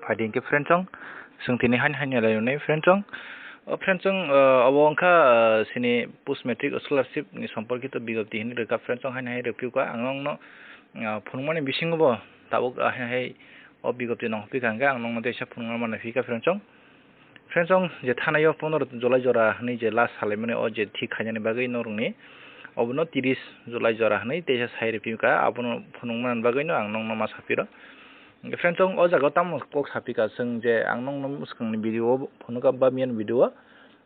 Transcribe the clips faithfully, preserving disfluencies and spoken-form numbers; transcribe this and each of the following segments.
Phaidi hwnkhe friend chong, chwng tini haini haini lai rwnai friend chong. O friend chong, ah, obo wngkha, ah, sini post matric scholarship ni somporkito bigopti hinwi rwkha friend chong, haini hai rwphiuka ang nokno, ah, phunukmani bisingo bo tabuk, ah, haini hai o bigopti nongphika hwnkhe ang nokno teisa phunukna manwi phika friend chong. Friend chong je thanai o pondro July jora hinwi je last salaimani o je thik khainani bagwi norokni obono tiris July jora hinwi teisa sai rwphiuka, abono phunukmani bagwino ang nokno ma sapiro. Friend chong, o jaga o tamo kok sapika chwng je ang nokno mwskangni video o phunukha ba miyani video o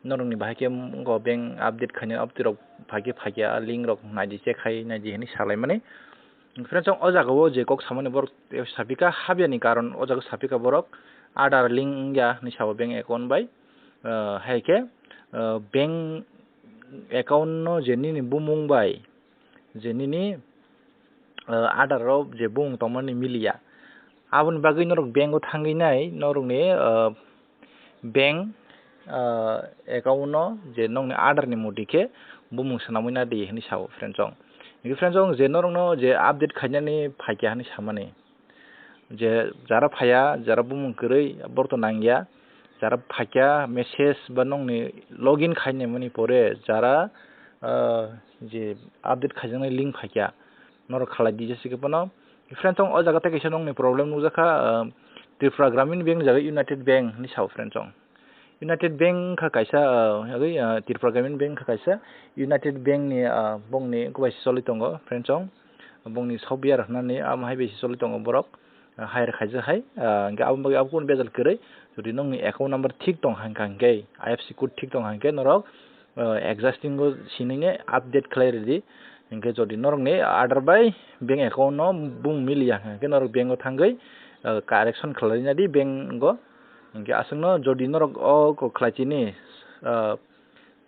norokni bahai khe wngkha bank update khainai update rok phaikhe phaikha link rok naidi check khai naidi hinwi salaimani. Friend chong, o jaga o je kok samani borok sapika habya ni karon o jaga sapika borok Aadhaar link wngya hinwi sao bank account bai, ah, hai khe, ah, bank account no je nini bumung bai je nini, ah, Aadhaar o je bumung tongmani miliya. Aboni bagwi norok bank o thangwi nai norokni, ah, bank, ah, account no je nokni Aadhaar ni mudi khe bumung swnamwi nadi hinwi sao friend chong. Hingkhe friend chong je norokno je update khainani phaikha hinwi samani. Je jara phaiya, jara bumung kwrwi borok to nangya, jara phaikha message ba nokni login khainani mani pore jara, ah, je update khaijaknai link phaikha norok khalai di jesi khe bono. Friend chong, o jaga tei kaisa nokni problem nukjakha, ah, Tripura Gramin Bank ni jaga United Bank hinwi sao friend chong. United Bank wngkha kaisa, ah, agwi, ah, Tripura Gramin Bank wngkha kaisa United Bank ni, ah, bongni kubai se choli tongo friend chong. Bongni software hwnani amo hai bai se choli tongo borok, ah, hire khaijak hai, ah, hingkhe aboni bagwi abo kunu bejal kwrwi. Jodi nokni account number thik tong hangkha hingkhe I F S C code thik tong hangkhe norok, ah, existing o sinine update khlai rwdi. Hingkhe jodi norokni Aadhaar bai bank account no bung miliya hingkhe norok bank o thangwi, ah, correction khlai nadi bank o. Hingkhe aswkno jodi norok o kok khlai chini, ah,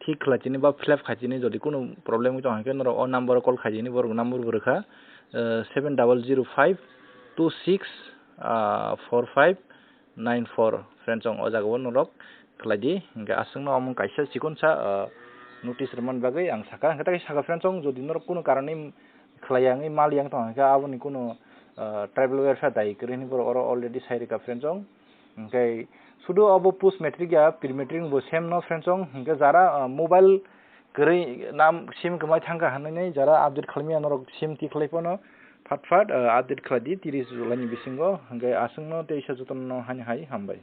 thik khlai chini ba fill up khai chini jodi kunu problem wng tong hingkhe norok o number o call khai chini borok number bo rwkha, ah, seven double zero five two six, ah, four five nine four friend chong o jaga o norok khlai di. Hingkhe aswkno omo kaisa chikon sa, ah, notice rwmani bagwi ang saka, hingkhe tai saka friend chong jodi norok kunu karonwi khlai yang, mal yang tong hingkhe aboni kunu, ah, tribal welfare dai kwrwi hinwi borok oro already sai rwkha friend chong. Hingkhe sudu obo post matric ya pre matric bo same no friend chong, hingkhe jara, ah, mobile kwrwi nam sim kwmai thangkha hinwi jara update khlaimaya norok sim tikhlai phano phat phat, ah, update khlai di tiris July ni bisingo, hingkhe aswkno teisa jotono haini hai hambai.